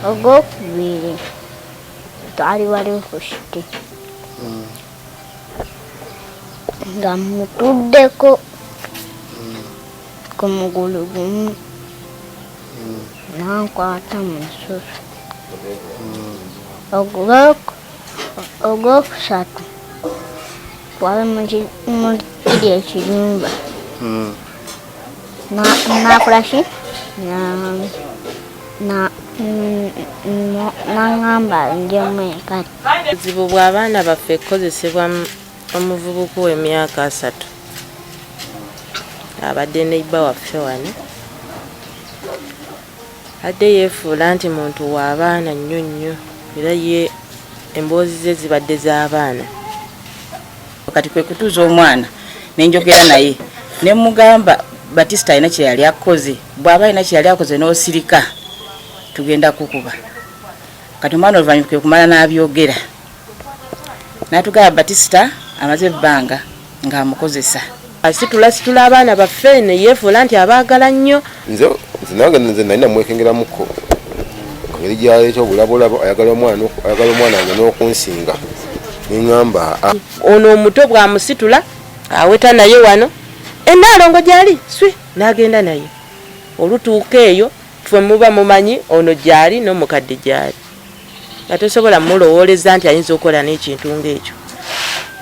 Ogwokubiri twali wali ku kiti nga mutuddeko ku mugulu gumu nankwata mu nsusu. Ogwokusatu twali mu kiri ekiyumba nakola ki nangamba njemu empale. Obuzibu bw'abaana baffe kukozesebwa omuvubuka ow'emyaka 30 abadde neighbor waffe wano adde yeefuula nti muntu w'abaana nnyo nnyo era ye emboozi ze zibadde z'abaana. Kati kwe kutuuza omwana ne njogera naye ne mmugamba Batista alina kye yali akoze, bw'aba alina kye yali akoze n'osirika tugenda kukuba. Kati omwana oluvannyuma kwe kumala n'abyogera n'atugamba Batista amaze ebbanga ng'amukozesa. Asitula situla abaana baffe ne yeefuula nti abaagala nnyo. Nze nze nange nze nali namwekengeramuko engeri gyaleeta obulabolabo ayagala omwana ayagala omwana wange n'okunsinga neŋŋamba a Ono omuto bw'amusitula aweta naye wano Ennaalongo gy'ali swi n'agenda naye olutuuka eyo ffe muba mumanyi ono gy'ali n'omukadde gy'ali nga tosobola mulowooleza nti ayinza okukola n'ekintu ng'ekyo.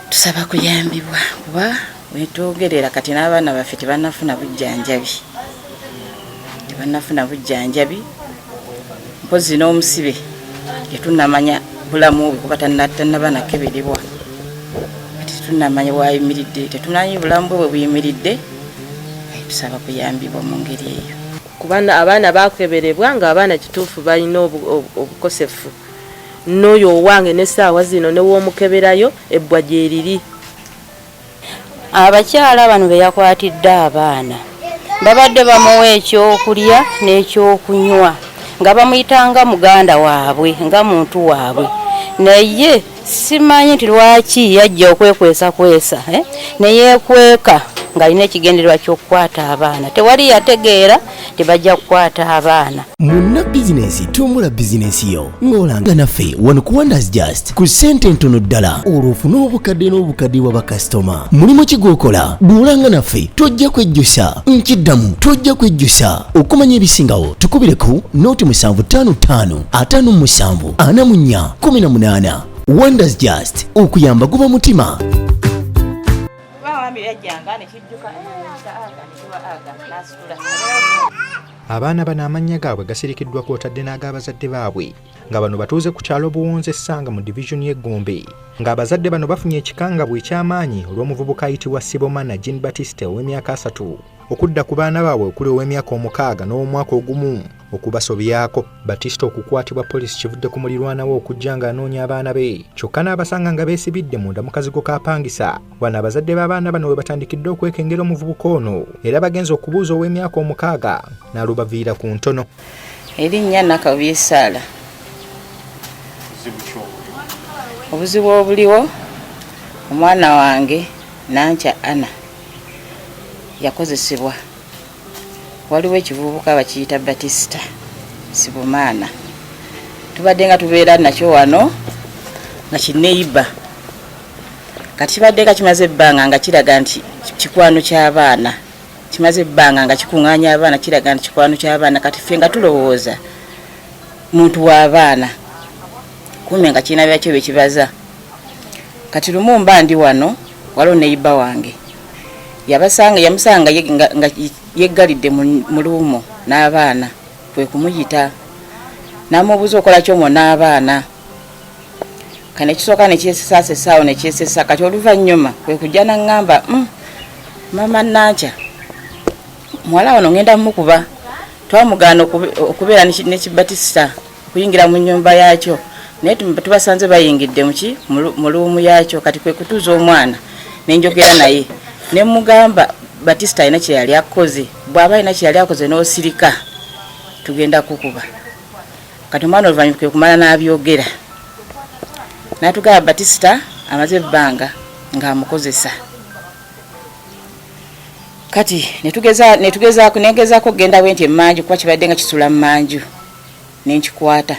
Tusaba kuyambibwa kuba wetwogerera kati n'abaana baffe tebannafuna bujjanjabi, tebannafuna bujjanjabi mpozzi n'omusibe tetunnamanya bulamu bwe kuba tannaba nakeberebwa kati tetunnamanya wayimiridde, tetumanyi bulamu bwe bwe buyimiridde. Tusaba kuyambibwa mu ngeri eyo. Kuba abaana bakeberebwa nga abaana kituufu balina obukosefu n'oyo owange n'essaawa zino new'omukeberayo ebbwa gyeriri. Abakyala bano be yakwatidde abaana babadde bamuwa ekyokulya n'ekyokunywa nga bamuyita nga muganda waabwe nga muntu waabwe naye simanyi nti lwaki yajja okwekwesakwesa ne yeekweka ng'alina ekigendererwa ky'okukwata abaana. Tewali yategeera nti bajja kukwata abaana. Munna bizinensi tumbula bizinensi yo ng'olanga naffe wano ku Wonders Just ku ssente entono ddala olwo ofune obukadde n'obukadde bwa bakasitoma. Mulimu ki gw'okola? Bw'olanga naffe tojja kwejjusa. Nkiddamu tojja kwejjusa. Okumanya ebisingawo tukubire ku noti 755 57 44 18. Wonders Just okuyamba guba mutima. Abaana bano amannya gaabwe gasirikiddwa kw'otadde n'ag'abazadde baabwe nga bano batuuze ku kyalo Buwunza Essanga mu divizoni y'e Gombe ng'abazadde bano bafunye ekikangabwa eky'amaanyi olw'omuvubuka ayitibwa Sibomana Jean Baptiste ow'emyaka 30 okudda ku baana baabwe okuli ow'emyaka 6 n'ow'omwaka ogumu okubasobyako. Batista okukwatibwa poliisi kivudde ku mulirwana we okujja ng'anoonya abaana be kyokka n'abasanga nga beesibidde munda mu kazigo k'apangisa. Wano abazadde b'abaana bano we batandikidde okwekengera omuvubuka ono era bagenze okubuuza ow'emyaka 6 n'alubaviira ku ntono. Erinnya Nakabuye Sarah. Obuzibu obuliwo omwana wange Nankya Anna yakozesebwa. Waliwo ekivubuka bakiyita Batista Sibumaana, tubadde nga tubeera nakyo wano nga kineiba kati kibadde nga kimaze ebbanga nga kiraga nti kikwano ky'abaana, kimaze ebbanga nga kikuŋŋaanya abaana, kiraga nti kikwano ky'abaana. Kati ffe nga tulowooza muntu w'abaana, kumbe nga kirina byakyo bye kibaza. Kati lumu mba ndi wano, waliwo neyiba wange yabasanga, yamusanga nga yeggalidde mu luumu n'abaana, kwe kumuyita n'amubuuza okola ki omwo n'abaana. Kano ekisooka ne kyesesaasesa awo ne kyesesa. Kati oluvannyuma kwe kujja n'aŋŋamba, mama Nankya muwala wano ŋŋenda mukuba. Twamugaana okubeera ne Kibatisita okuyingira mu nnyumba yaakyo, naye tubasanze bayingidde mu luumu yaakyo. Kati kwe kutuuza omwana ne njogera naye ne mmugamba Batista alina kye yali akoze, bw'aba alina kye yali akoze n'osirika tugenda kukuba. Kati omwana oluvannyuma kwe kumala n'abyogera n'atugamba Batista amaze ebbanga ng'amukozesa. Kati netugezaako, nengezaako okugenda bwe nti emmanju kuba kibadde nga kisula mmanju, ne nkikwata.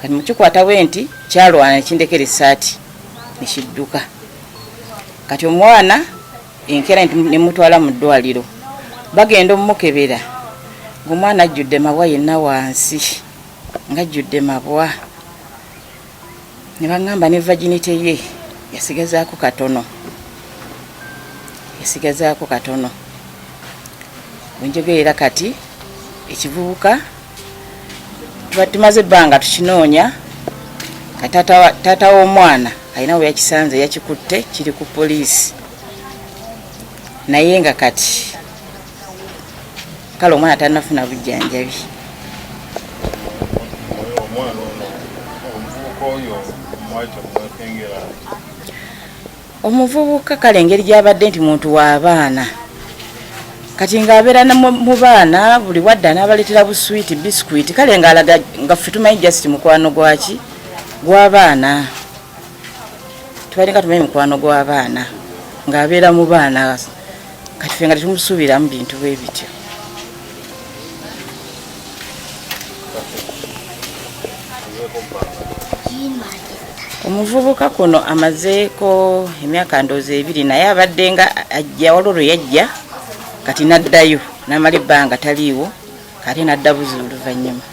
Kati mukikwata bwe nti kyalwana nekindekera essaati nekidduka. Kati omwana enkeera nemutwala mu ddwaliro, bagenda omukebera ng'omwana ajjudde mabwa yenna wansi, ng'ajjudde mabwa. Ne baŋŋamba ne virginity ye yasigazaako katono, yasigazaako katono. Bwenjogerera kati ekivubuka tumaze ebbanga tukinoonya, taata w'omwana alina we yakisanze yakikutte kiri ku poliisi, naye nga kati kale omwana tannafuna bujjanjabi. Omuvubuka kale engeri gy'abadde nti muntu w'abaana, kati ng'abeera mu baana buli wadda n'abaleetera buswiiti bisikuiti, kale ng'alaga nga ffe tumanyi just mukwano gwaki gw'abaana, tubadde nga tumanyi mukwano gw'abaana ng'abeera mu baana, kati ffe nga tetumusuubiramu bintu bwe bityo. Omuvubuka kuno amazeeko emyaka ndowooza 2, naye abadde nga ajja, waliwo lwe yajja kati n'addayo n'amala ebbanga taliiwo, kati n'adda buzi oluvannyuma.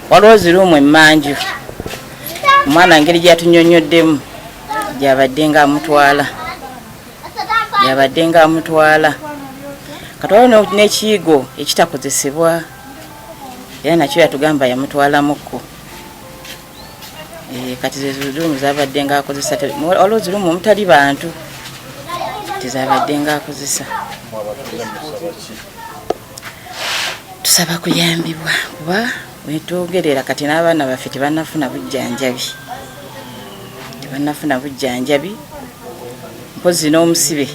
Waliwo ziruumu emmanju, omwana ngeri gy'atunyonnyoddemu gy'abadde ng'amutwala, gy'abadde ng'amutwala. Kati waliwo n'ekiyigo ekitakozesebwa era nakyo yatugamba yamutwalamukko. Kati ze ziruumu z'abadde ng'akozesa, waliwo ziruumu omutali bantu tezabadde ng'akozesa. Tusaba kuyambibwa kuba wetwogerera kati n'abaana baffe tebannafuna bujjanjabi, tebannafuna bujjanjabi, mpozzi n'omusibe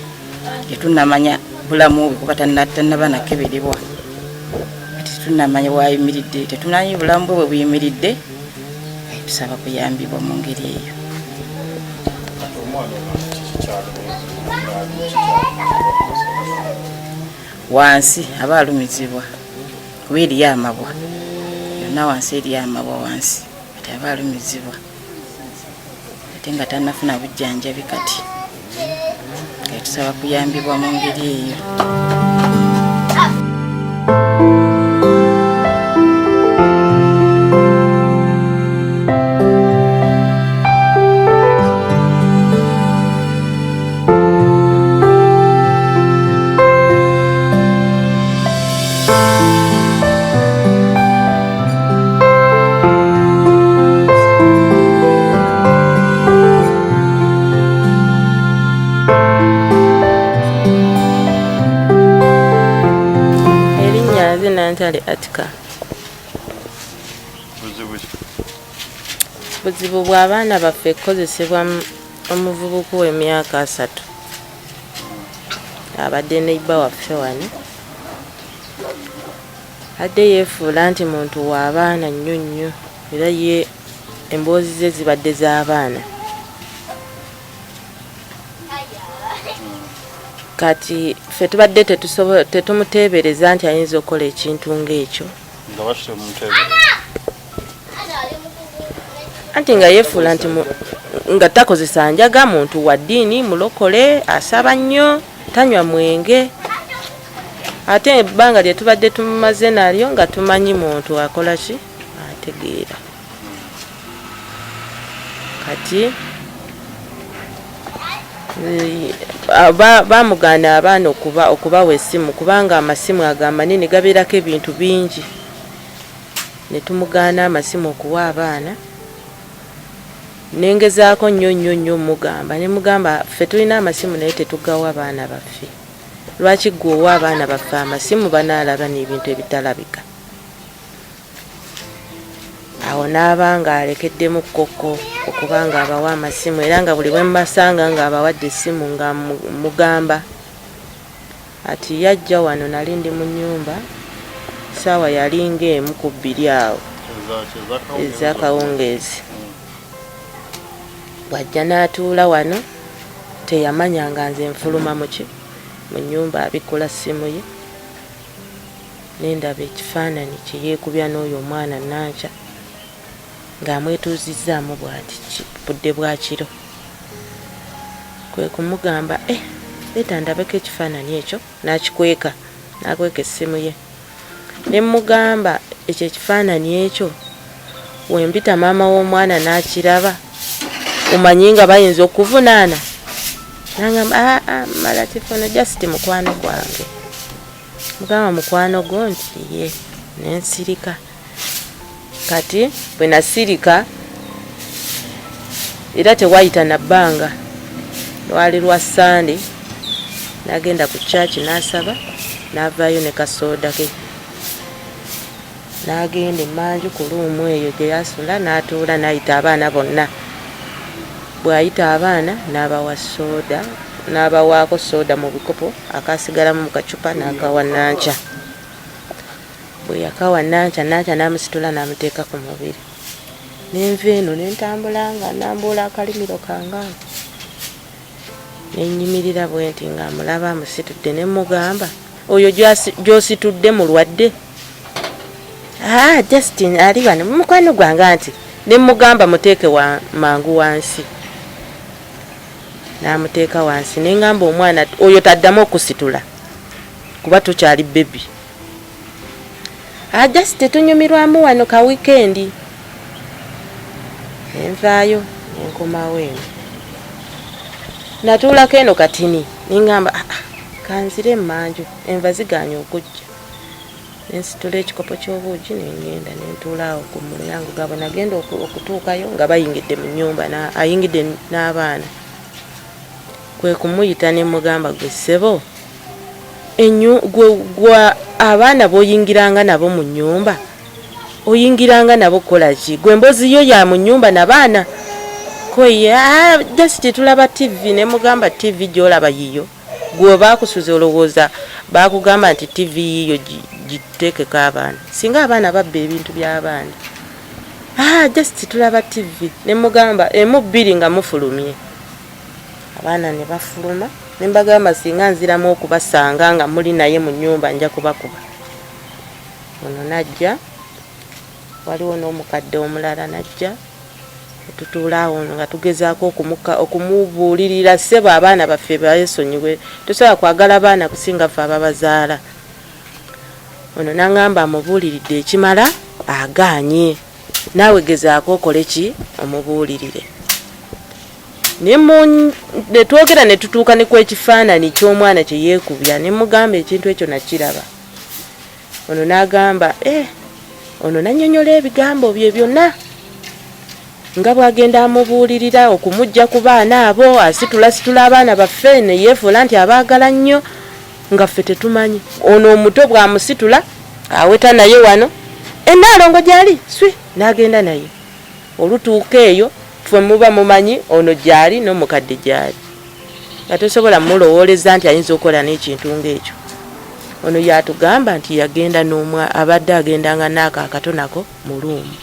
tetunnamanya bulamu bwe kuba tannaba nakeberebwa, kati tetunnamanya bwayimiridde, tetumanyi bulamu bwe bwe buyimiridde. Tusaba kuyambibwa mu ngeri eyo. Wansi aba alumizibwa kuba eriyo amabwa yonna wansi, eriyo amabwa wansi, kati aba alumizibwa ate nga tannafuna bujjanjabi, kati tusaba kuyambibwa mu ngeri eyo. Erinnya nze Nantale Atika. Buzibu bw'abaana baffe kukozesebwa omuvubuka w'emyaka 30 abadde neighbor waffe wano, adde yeefuula nti muntu w'abaana nnyo nnyo, era ye emboozi ze zibadde z'abaana. Kati ffe tubadde tetumuteebereza nti ayinza okukola ekintu ng'ekyo, anti nga yeefuula nti nga takozesa njaga, muntu wa ddiini, mulokole, asaba nnyo, tanywa mwenge, ate ebbanga lye tubadde tumumaze nalyo nga tumanyi muntu akola ki, ategeera. Kati bamugaana abaana okubawa essimu kubanga amasimu ago amanene gabeerako ebintu bingi, ne tumugaana amasimu okuwa abaana. Nengezaako nnyo nnyo nnyo mugamba, ne mugamba ffe tulina amasimu naye tetugawa baana baffe, lwaki ggwe owa abaana baffe amasimu banaalaba n'ebintu ebitalabika. Awo n'aba ng'alekeddemu kkokko okuba ng'abawa amasimu, era nga buli bwe mbasanga ng'abawadde essimu nga mugamba ati yajja wano nali ndi mu nnyumba, ssaawa yali ng'emu ku bbiri awo ez'akawungeezi, bw'ajja n'atuula wano teyamanya nga nze nfuluma muki mu nnyumba, abikkula ssimu ye Nendaba ekifaananyi kye yeekubya n'oyo omwana Nankya ng'amwetuuzizzaamu bw'ati budde bwa kiro. Kwe kumugamba, Eh, leeta ndabeko ekifaananyi ekyo. N'akikweka, n'akweka essimu ye. Ne mmugamba, Ekyo ekifaananyi ekyo we mpita maama w'omwana n'akiraba, omanyi nga bayinza okukuvunaana? N'angamba, Aa, mala kifono, just mukwano gwange. Mugamba mukwano gwo nti ye, ne nsirika. Kati bwe nasirika era tewayita na bbanga, lwali lwa Ssande, n'agenda ku church n'asaba n'avaayo ne kasooda ke n'agenda emmanju ku luumu eyo gye yasula n'atuula n'ayita abaana bonna. Bw'ayita abaana n'abawa sooda n'abawaako sooda mu bikopo akaasigalamu mu kacupa n'akawa Nankya. Bwe yakawa Nankya, Nankya n'amusitula n'amuteeka ku mubiri. Ne nva eno ne ntambula nga nnambuula akalimiro kange ako. Ne nnyimirira bwenti nga mulaba amusitudde ne mmugamba, oyo gy'ositudde mulwadde? Ah, Justin ali wano mukwano gwange anti. Ne mmugamba muteeke wa, mangu wansi. N'amuteeka wansi ne ngamba omwana oyo taddamu okusitula kuba tokyali bbebi. Ah, just tunyumirwamu wano ka weekend. Nenvaayo nenkomawo eno. Natuulako eno katini nengamba ah, ah, kanzire emmanju enva zigaanye okujja. Nensitula ekikopo ky'obuugi nengenda nentuula awo ku mulyango gaabwe. Nagenda okutuukayo nga bayingidde mu nnyumba, ayingidde n'abaana. Kwe kumuyita ne mugamba gwe ssebo Enyu, gwe, gwe abaana b'oyingiranga nabo mu nnyumba, oyingiranga nabo kukola ki? Gwe emboozi yo ya mu nnyumba na baana? Ko ye, ah, just tulaba TV. Ne mugamba TV gy'olaba yiyo? Gwe baakusuza olowooza baakugamba nti TV yiyo giteekeko abaana? Singa abaana babba ebintu by'abaana. Ah, just tulaba TV. Ne mugamba emu bbiri nga mufulumye. Abaana ne bafuluma ne mbagamba singa nziramu okubasanga nga muli naye mu nnyumba nja kubakuba. Ono n'ajja, waliwo n'omukadde omulala n'ajja ne tutuula awo nga tugezaako okumubuulirira ssebo abaana baffe beesonyiwe, tosobola kwagala baana kusinga ffe ababazaala. Ono n'angamba amubuuliridde ekimala agaanye, naawe gezaako okole ki omubuulirire. Ne twogera ne tutuuka ne ku ekifaananyi ky'omwana kye yeekubya ne mugamba ekintu ekyo nakiraba. Ono n'agamba eh, ono n'annyonnyola ebigambo bye byonna nga bw'agenda amubuulirira okumuggya ku baana abo, asitulasitula abaana baffe ne yeefuula nti abaagala nnyo nga ffe tetumanyi. Ono omuto bw'amusitula aweta naye wano, Ennaalongo gy'ali swi n'agenda naye. Olutuuka eyo ffe muba mumanyi ono gyali n'omukadde gyali nga tosobola mulowooleza nti ayinza okukola n'ekintu ng'ekyo. Ono y'atugamba nti yagenda n'omwa abadde agendanga n'ako akato nako mu luumu.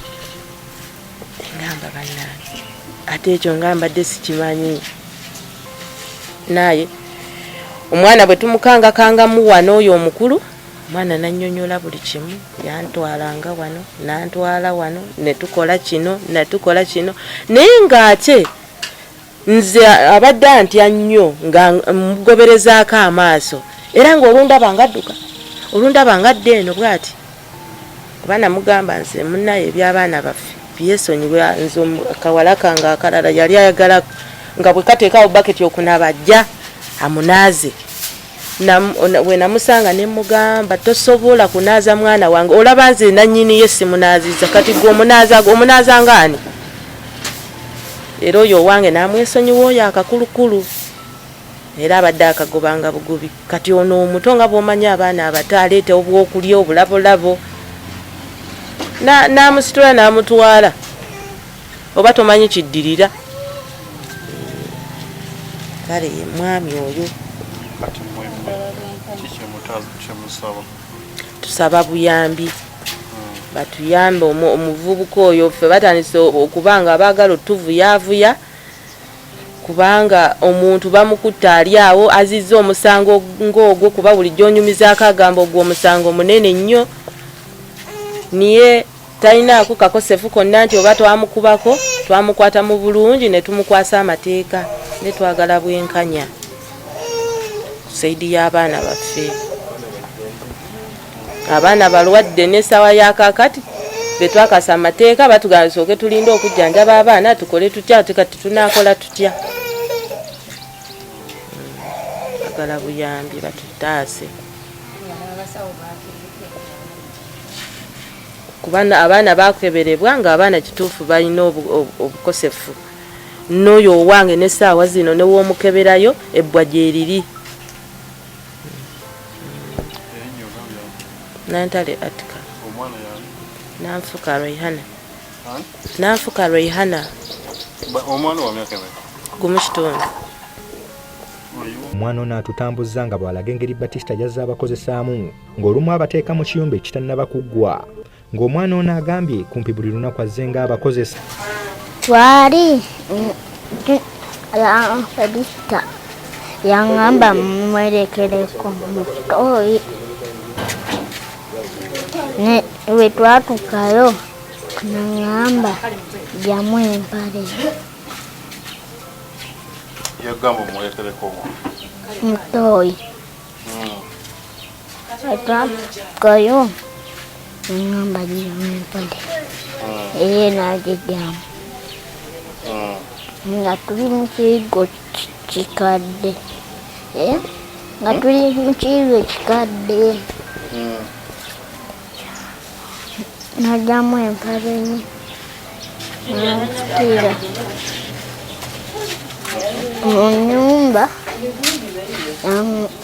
Ngamba bannange ate ekyo nga mbadde sikimanyi. Naye omwana bwe tumukangakangamu wano oyo omukulu Omwana n'annyonnyola buli kimu, yantwalanga wano, n'antwala wano, ne tukola kino, ne tukola kino, naye ng'ate nze abadde antya nnyo nga mmugoberezaako amaaso era ng'olundaba ng'adduka, olundaba ng'adda eno bw'ati. Kuba namugamba nze munnaye eby'abaana baffe byesonyiwe, nze kawala kange akalala yali ayagala nga bwe kateekawo baketi okunaaba ajja amunaaze. Bwe namusanga ne mmugamba tosobola kunaaza mwana wange, olaba nze nannyini ye simunaazizza, kati gwe omunaaza omunaaza ng'ani? Era oyo owange n'amwesonyiwa oyo akakulukulu era abadde akagobanga bugobi. Kati ono omuto nga bw'omanyi abaana abato aleeta obwokulya obulabolabo n'amusitula n'amutwala oba tomanyi kiddirira. Kale ye mwami oyo. Kati mwe kiki kyemusaba? Tusaba buyambi batuyambe omuvubuka oyo ffe batandise okuba nga abaagala otuvuyaavuya. Kubanga omuntu bamukutte ali awo azizza omusango ng'ogwo, kuba bulijjo onyumizaako agamba ogwo omusango munene nnyo, niye talinaako kakosefu konna nti oba twamukubako, twamukwata mu bulungi ne tumukwasa amateeka, ne twagala bwenkanya ku saidi y'abaana baffe. Abaana balwadde n'essaawa ya kaakati be twakasa amateeka batugamba tusooke tulinde okujjanjaba abaana, tukole tutya, ate kati tunaakola tutya? Bagala buyambi batutaase, kuba abaana bakeberebwa nga abaana kituufu balina obukosefu. N'oyo owange n'essaawa zino new'omukeberayo ebbwa gyeriri. Nantale Atika. Nanfuka Reihana. Nanfuka Reihana. Omwana wa myaka emeka? 1.5. Omwana ono atutambuzza nga bw'alaga engeri Batista gy'azze abakozesaamu ng'olumu abateeka mu kiyumba ekitannaba kuggwa, ng'omwana ono agambye kumpi buli lunaku azze ng'abakozesa. Twali Batista yaŋŋamba mumwerekereko mutoyi, ne bwe twatuukayo naŋŋamba ggyamu empale. Yagamba omuwerekereko mutoyi. Bwe twatuukayo naŋŋamba ggyamu empale, era n'agiggyamu. Nga tuli mu kiyigo kikadde, nga tuli mu kiyigo kikadde, n'aggyamu empale ye n'ansitira mu nnyumba,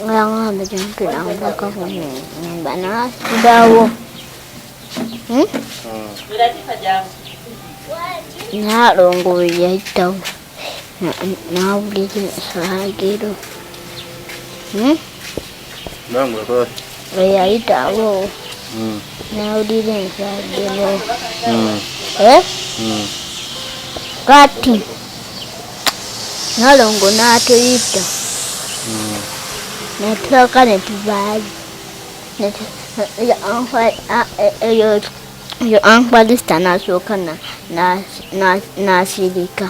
yaŋŋamba gy'ontulambako mu nnyumba n'asulawo. Nnaalongo bwe yayitawo n'awulira ensagiro. Bwe yayitawo n'awulira ensagiro. Kati Nnaalongo n'atuyita ne tulyoka ne tuvaayo. Eyo Uncle n'asooka n'asirika,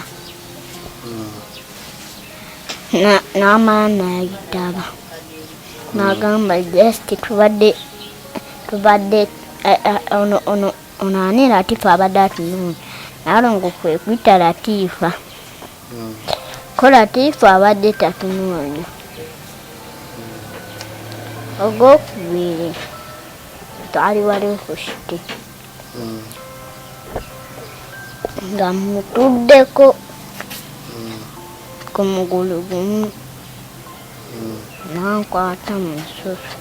n'amala n'ayitaba n'agamba just tubadde tubadde ono ono ono ani Latifa abadde atunoonya. Nalongo kwe kuyita Latifa, ko Latifa abadde tatunoonya. Ogwokubiri twali wali ku kiti nga mutuddeko ku mugulu gumu, n'ankwata mu nsusu.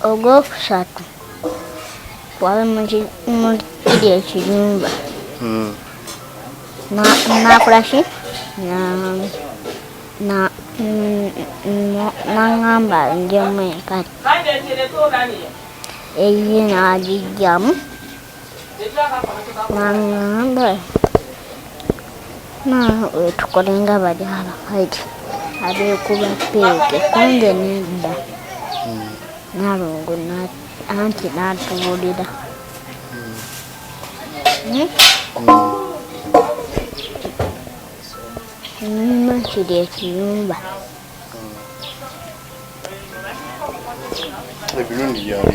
Ogwokusatu twali mu kiri ekiyumba, n'akola ki, n'aŋŋamba ngyemu empale, eyiye n'agiggyamu, n'aŋŋamba naawe tukole nga bali abakazi abeekuba ppeeke, ko nze nedda. Nalongo anti n'atubuulira. Nyuma kiri ekiyumba. Emirundi gyali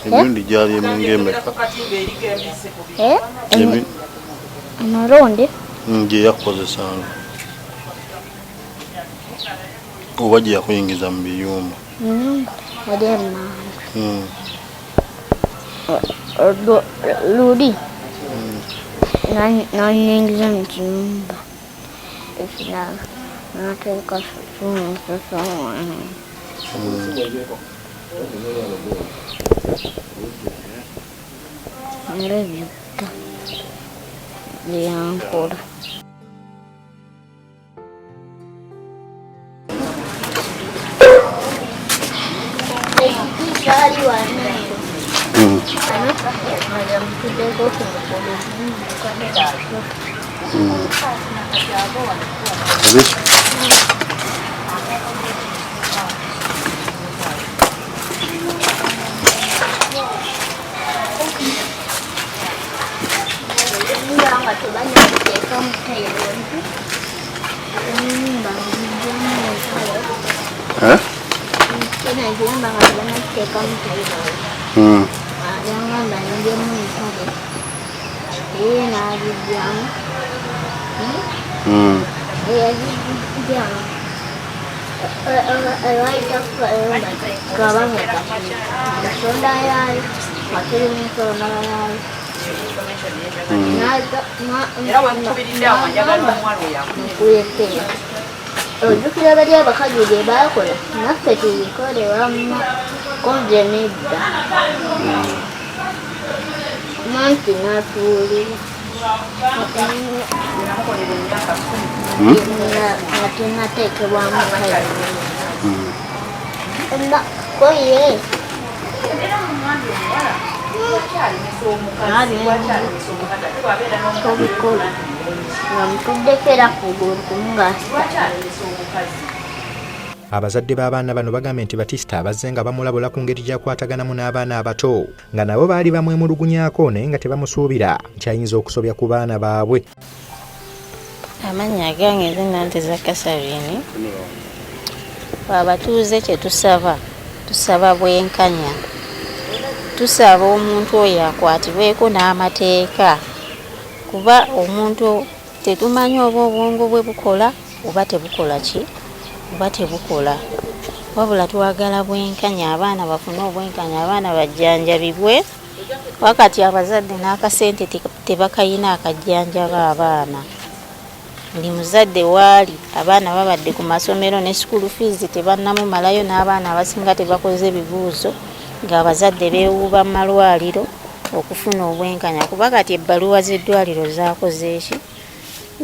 emirundi gyali eminga emeka? Emirundi gye yakukozesanga oba gye yakuyingiza mu biyumba? Eri emmanga. Luli n'annyingiza mu kiyumba ekirala n'ateeka susu nga byokka bye yankola. Kyali wano eno. Ano nga mutuddeko ku mugulu gumu. Eh? Hmm. Hmm. Ojjukira bali abakazi bye baakola naffe tubikole wamma konze nedda nanti natuwulira nga tenateekebwamu kayiro koye tobikola nga mutuddeko era kugulu kumu ng'asita. Abazadde b'abaana bano bagambye nti Batista bazze nga bamulabula ku ngeri gy'akwataganamu n'abaana abato nga nabo baali bamwemulugunyaako naye nga tebamusuubira nti ayinza okusobya ku baana baabwe. Amannya agange nze Nanteza Kasabini. Abatuuze kye tusaba, tusaba bwenkanya. Tusaba omuntu oyo akwatibweko n'amateeka kuba omuntu tetumanyi oba obwongo bwe bukola oba tebukola ki oba tebukola. Wabula twagala bwenkanya, abaana bafune obwenkanya, abaana bajjanjabibwe. Wakati abazadde n'akasente tebakayina akajjanjaba abaana. Buli muzadde waali abaana babadde ku masomero ne school fees tebannamumalayo n'abaana abasinga tebakoze bibuuzo ng'abazadde beewuuba mu malwaliro okufuna obwenkanya kuba kati ebbaluwa z'eddwaliro zaakoze ki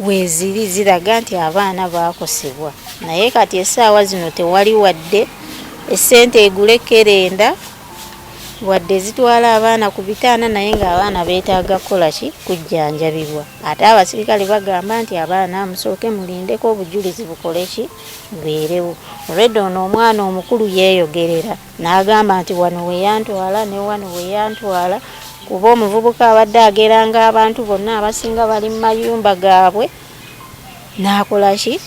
weeziri ziraga nti abaana baakosebwa naye kati essaawa zino tewali wadde essente egula ekkerenda wadde zitwala abaana ku bitaana naye ng'abaana beetaaga kukola ki kujjanjabibwa ate abasirikale bagamba nti abaana musooke mulindeko obujulizi bukole ki bubeerewo. Olwedda ono omwana omukulu yeeyogerera n'agamba nti wano we yantwala ne wano we yantwala kuba omuvubuka abadde ageranga abantu bonna abasinga bali mu mayumba gaabwe n'akola ki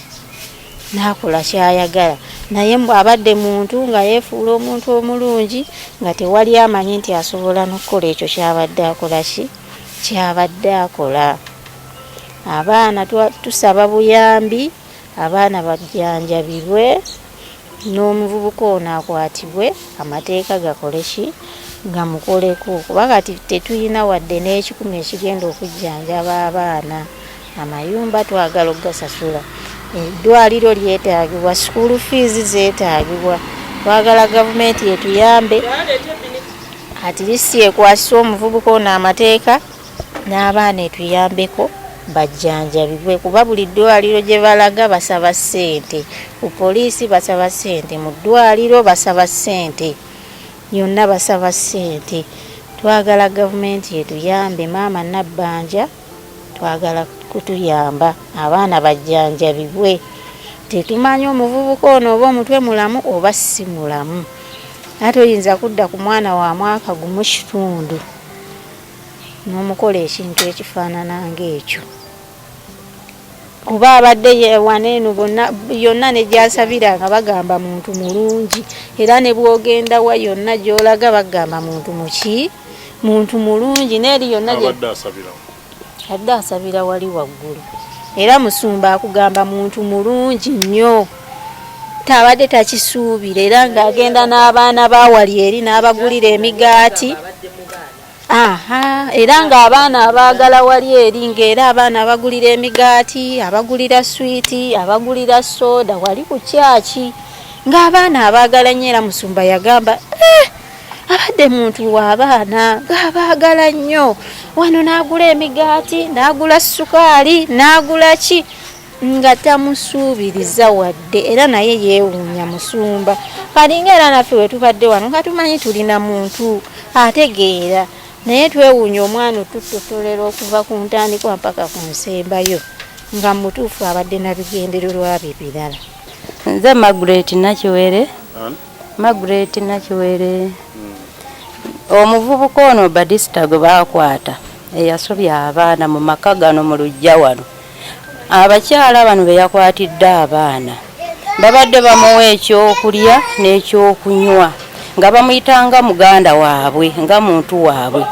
n'akola ky'ayagala naye abadde muntu nga yeefuula omuntu omulungi nga tewali amanyi nti asobola n'okukola ekyo ky'abadde akola ki ky'abadde akola. Abaana tusaba buyambi, abaana bajjanjabibwe n'omuvubuka ono akwatibwe amateeka gakole ki gamukoleko kuba kati tetulina wadde n'ekikumi ekigenda okujjanjaba abaana. Amayumba twagala okugasasula, eddwaliro lyetaagibwa, school fees zeetaagibwa. Twagala gavumenti etuyambe at least ekwasise omuvubuka ono amateeka n'abaana etuyambeko bajjanjabibwe kuba buli ddwaliro gye balaga basaba ssente, ku poliisi basaba ssente, mu ddwaliro basaba ssente, yonna basaba ssente. Twagala gavumenti etuyambe, maama Nabbanja twagala kutuyamba abaana bajjanjabibwe. Tetumanyi omuvubuka ono oba omutwe mulamu oba si mulamu. Ate oyinza kudda ku mwana wa mwaka gumu kitundu n'omukola ekintu ekifaanana ng'ekyo. Kuba abadde wano eno bonna yonna ne gy'asabira nga bagamba muntu mulungi era ne bw'ogenda wa yonna gy'olaga bagamba muntu muki muntu mulungi n'eri yonna abadde asabira adde asabira wali waggulu era musumba akugamba muntu mulungi nnyo tabadde takisuubira era ng'agenda n'abaana ba wali eri n'abagulira emigaati. Aha, era ng'abaana abaagala wali eri ng'era abaana abagulira emigaati, abagulira swiiti, abagulira sooda wali ku kyaki ng'abaana abaagala nnyo era musumba yagamba eh, abadde muntu w'abaana ng'abaagala nnyo wano n'agula emigaati n'agula sukaali n'agula ki nga tamusuubiriza wadde era naye yeewuunya musumba kalinga era naffe we tubadde wano nga tumanyi tulina muntu ategeera Naye twewuunya omwana otuttotolera okuva ku ntandikwa mpaka ku nsembayo nga mutuufu abadde na bigendererwa bye birala. Nze Margaret Nakiwere. Margaret Nakiwere. Omuvubuka ono Badista gwe baakwata eyasobya abaana mu maka gano mu luggya wano. Abakyala bano be yakwatidde abaana babadde bamuwa ekyokulya n'ekyokunywa nga bamuyita nga muganda waabwe nga muntu waabwe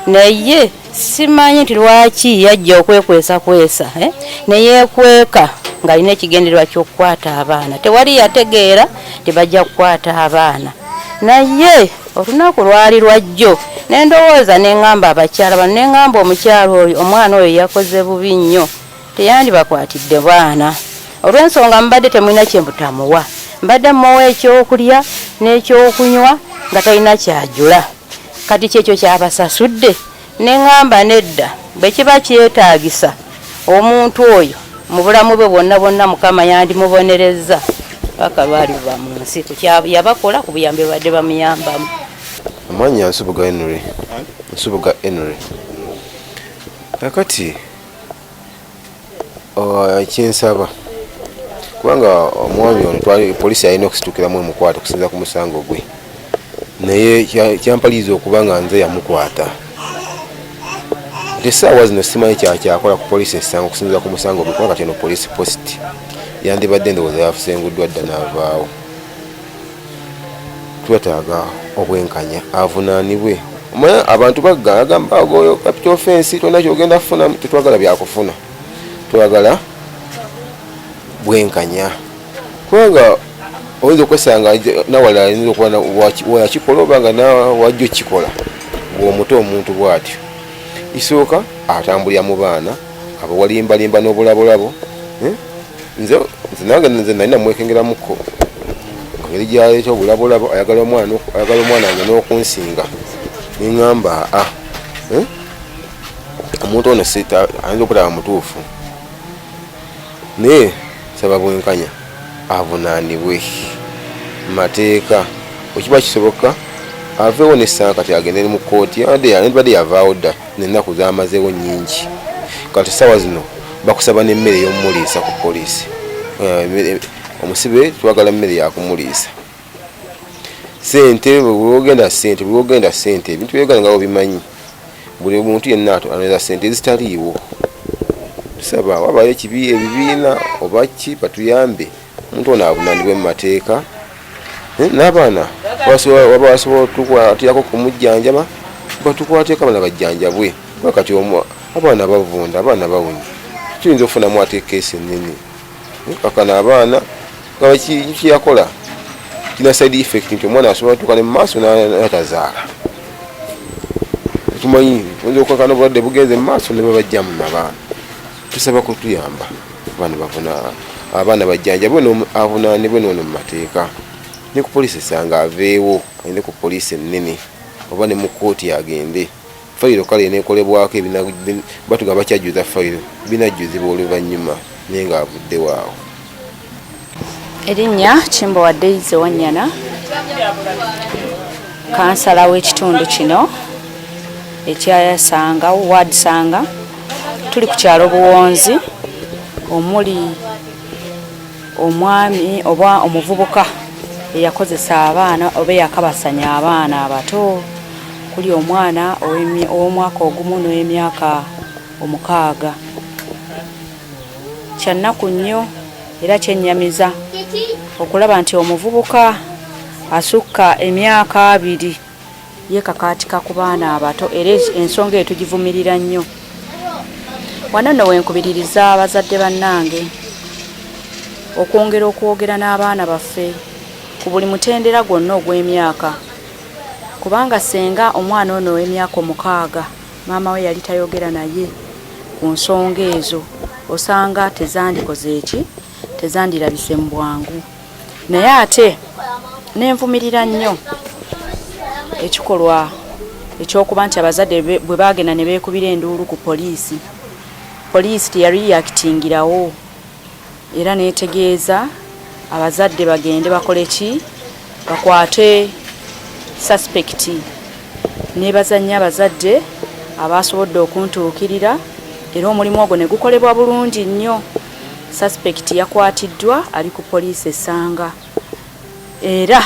naye simanyi nti lwaki yajja okwekwesakwesa eh? neyekweka ng'alina ekigendererwa ky'okukwata abaana tewali yategeera tebajja kukwata abaana naye olunaku lwali lwajjo ne ndowooza ne ŋŋamba abakyala bano ne ŋŋamba omukyala oyo omwana oyo yakoze bubi nnyo teyandibakwatidde baana olw'ensonga mubadde temulina kye mutamuwa mbadde muwa ekyokulya n'ekyokunywa nga talina kyajula kati kyekyo kyabasasudde Ne ŋŋamba, Nedda, bwe kiba kyetaagisa, omuntu oyo mu bulamu bwe bwonna bwonna Mukama yandimubonerezza paka lw'aliva mu nsi ku kya yabakola ku buyambi bwe babadde bamuyambamu. Amannya Nsubuga Henry. Nsubuga Henry. Kakati kyensaba kubanga omwami ono twali poliisi yalina okusitukiramu emukwata okusinza ku musango gwe naye kyampaliriza okuba nga nze yamukwata nti essaawa zino simanyi kyakyakola ku poliisi esanga okusinzira ku musango gwe kuba kati eno poliisi post yandibadde ndowooza yafusenguddwa dda n'avaawo Twetaaga obwenkanya avunaanibwe. Omanyi abantu bagga agamba oyo capital offense tolina kyogenda kufuna. Tetwagala byakufuna, twagala bwenkanya kubanga oyinza okwesanga nawalala ayinza okuba weyakikola oba nga wajja okukikola bw'omuta omuntu bw'atyo. Kisooka atambulira mu baana abawalimbalimba n'obulabolabo eh? Nze nze nange nze nali namwekengeramuko engeri gyaleeta obulabolabo ayagala omwana ayagala omwana wange n'okunsinga neŋŋamba aa eh? omuntu ono ayinza okutaba mutuufu naye saba bwenkanya avunaanibwe mateeka wekiba kisoboka aveewo nessanka kati agende mu kkooti yandibadde yavaawo dda Nenaku zamazewo nyingi kati sawa zino bakusaba nemmere yomuliisa ku poliisi. Eh, omusibe twagala mmere yakumuliisa sente bwogenda sente bwogenda sente ebintu byogenda nga obimanyi buli muntu yenna anooza sente ezitaliiwo tusaba wabayo ekibi ebibiina oba ki batuyambe omuntu ono avunanibwe mu mateeka Eh, n'abaana waba wasobola otukwatirako kumujjanjaba batukwateko abaana bajjanjabwe kuba kati abaana bavunda abaana bawunya tuyinza okufunamu ate keesi ennene eh, kakano abaana kyeyakola kina side effect nti omwana asobola tuuka ne mumaaso natazaala tumanyi oyinza okukakana obulwadde bugenze mu maaso ne babajjamu nabaana Tusaba kutuyamba abaana bavuna abaana bajjanjabwe avunaanibwe noono mu mateeka ne ku poliisi esanga aveewo agende ku poliisi ennene oba ne mu kkooti agende fayiro kale eneekolebwako batugamba bakyajjuza fayiro binajjuzibwa oluvannyuma naye ng'avuddewo awo. Erinnya Kimbowa Daisy Wanyana, kansala w'ekitundu kino ekya Sanga, ward Sanga. Tuli ku kyalo Buwonzi omuli omwami oba omuvubuka eyakozesa abaana oba eyakabasanya abaana abato kuli omwana ow'omwaka ogumu n'emyaka omukaaga. Kya nnaku nnyo era kyennyamiza okulaba nti omuvubuka asukka emyaka abiri yeekakaatika ku baana abato era ensonga eyo tugivumirira nnyo. Wano nno wenkubiririza abazadde bannange okwongera okwogera n'abaana baffe ku buli mutendera gwonna ogw'emyaka kubanga ssenga omwana ono ow'emyaka omukaaga Maama we yali tayogera naye ku nsonga ezo, osanga tezandikoze ki, tezandirabise mu bwangu. Naye ate ne nvumirira nnyo ekikolwa eky'okuba nti abazadde bwe baagenda ne beekubira enduulu ku poliisi, poliisi teyariyakitingirawo era n'etegeeza abazadde bagende bakole ki, bakwate suspect. Neebaza nnyo abazadde abaasobodde okuntuukirira era omulimu ogwo ne gukolebwa bulungi nnyo. Suspect yakwatiddwa ali ku poliisi e Ssanga era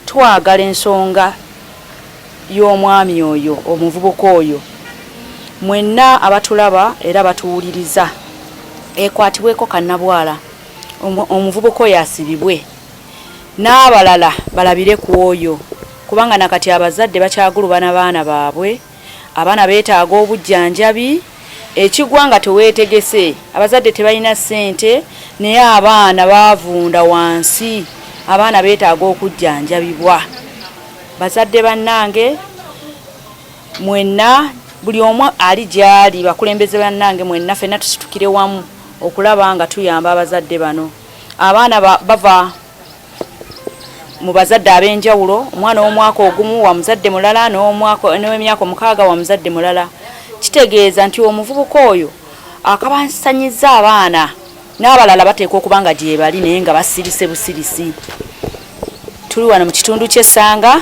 twagala ensonga y'omwami oyo, omuvubuka oyo, mwenna abatulaba era batuwuliriza ekwatibweko kannabwala, omuvubuka oyo asibibwe n'abalala balabire ku oyo kubanga nakati abazadde bakyagulubana baana baabwe. Abaana beetaaga obujjanjabi, ekigwa nga teweetegese, abazadde tebalina ssente naye abaana baavunda wansi, abaana beetaaga okujjanjabibwa. Bazadde bannange mwenna buli omu ali gy'ali, bakulembeze bannange mwenna ffenna tusitukire wamu okulaba nga tuyamba abazadde bano. Abaana bava mu bazadde ab'enjawulo, omwana ow'omwaka ogumu wa muzadde mulala n'ow'emyaka omukaaga wa muzadde mulala. Kitegeeza nti omuvubuka oyo akabasanyizza abaana n'abalala bateekwa okuba nga gyebali naye nga basirise busirisi. Tuli wano mu kitundu ky'e Ssanga,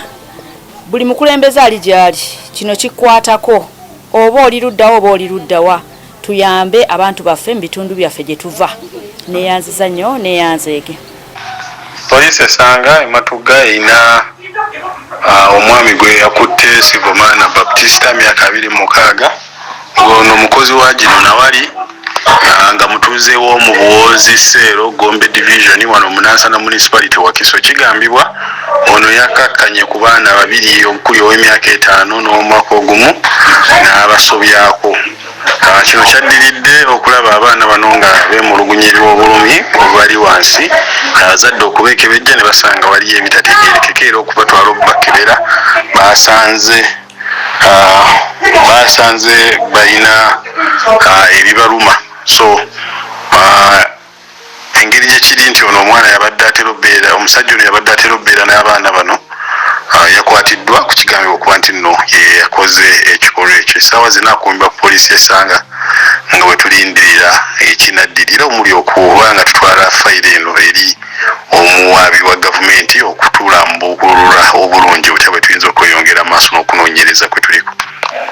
buli mukulembeze ali gy'ali kino kikwatako, oba oli luddawa oba oli luddawa, tuyambe abantu baffe mu bitundu byaffe gye tuva. Neeyanziza nnyo, neeyanzeege. Poliisi e Ssanga e Matugga erina omwami gwe yakutte Sibomana Baptista myaka 26 ng'ono mukozi wa gino nawali nga mutuuze w'omu Buwoozi Seero Gombe Division wano mu Nansana Municipality Wakiso. Kigambibwa ono yakkakkanye ku baana babiri okuli ow'emyaka etaano n'omwaka ogumu n'abasobyako. Kino kyaddiridde okulaba abaana bano nga beemulugunya eri obulumi obubali wansi, abazadde okubeekebejja ne basanga waliyo ebitategeerekeka era okubatwala okubakebera baasanze baasanze balina ebibaluma so Engeri gye kiri nti ono omwana yabadde atera obeera omusajja ono yabadde atera obeera n'abaana bano yakwatiddwa ku kigambibwa okuba nti nno ye yakoze ekikolwa ekyo. Essaawa zino akuumibwa ku poliisi y'e Ssanga nga bwe tulindirira ekinaddirira omuli okuba nga tutwala fayiro eno eri omuwaabi wa gavumenti okutulambuulula.